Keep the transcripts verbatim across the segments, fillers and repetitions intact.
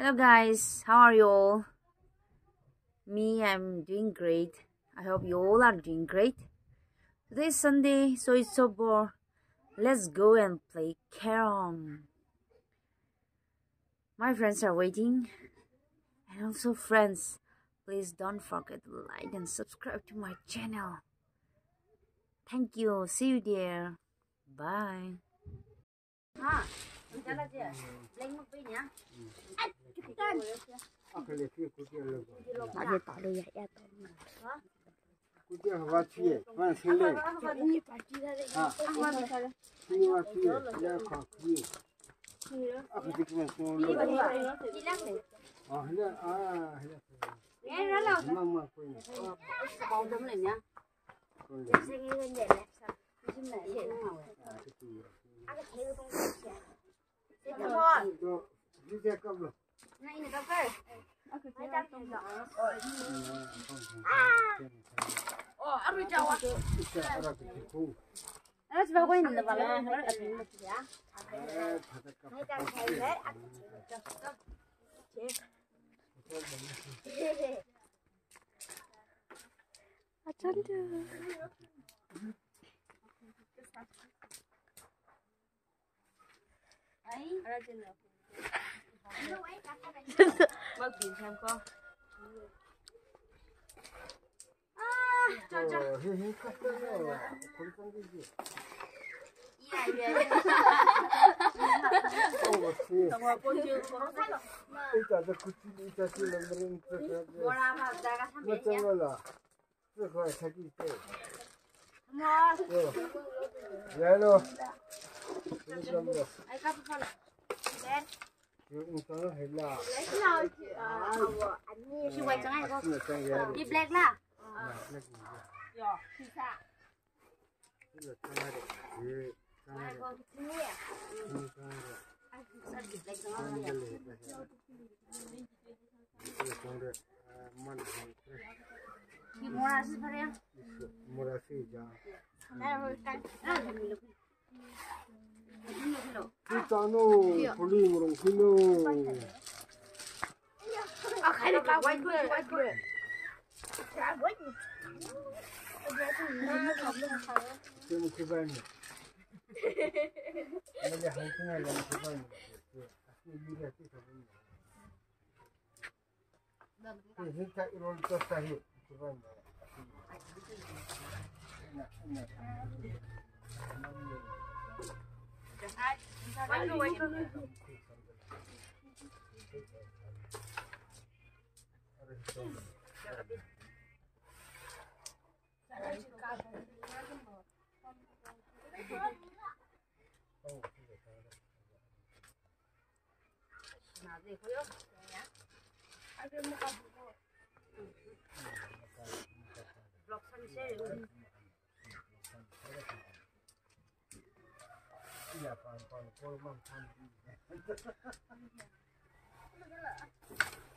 Hello guys, how are you all? Me, I'm doing great. I hope you all are doing great. Today is Sunday, so it's so bored. Let's go and play carrom. My friends are waiting. And also, friends, please don't forget to like and subscribe to my channel. Thank you. See you there. Bye.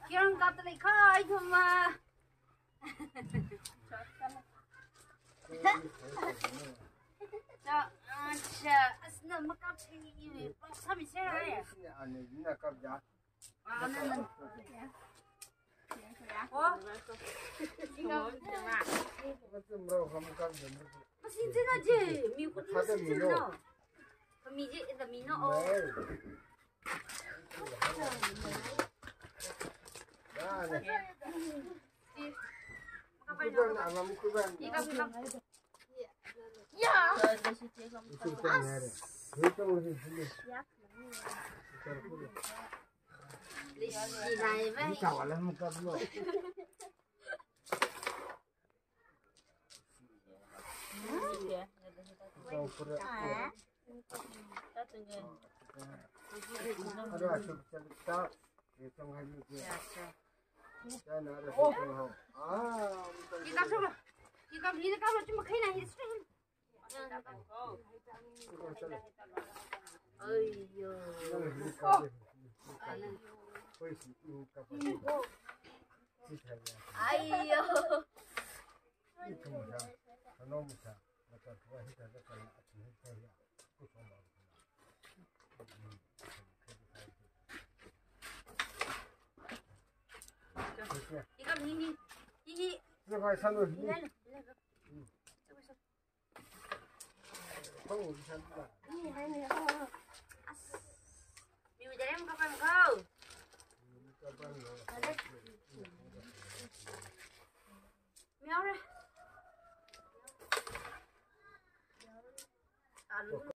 Kiran kapta lei khai thuma. Cha, acha, asna makap sini iwe, sami sera ya. Ah, na, na. Oh. Masin sena je, mi kuti masin sena. Kami je, ita mi no, oh. Aiyo. Aiyo. Hi kam hi hi. Hi hi. Sir, vai, sir. Hi, hi, hi. Hi, hi, hi. As. Mi udarem kapam ko. Miau re. Alu.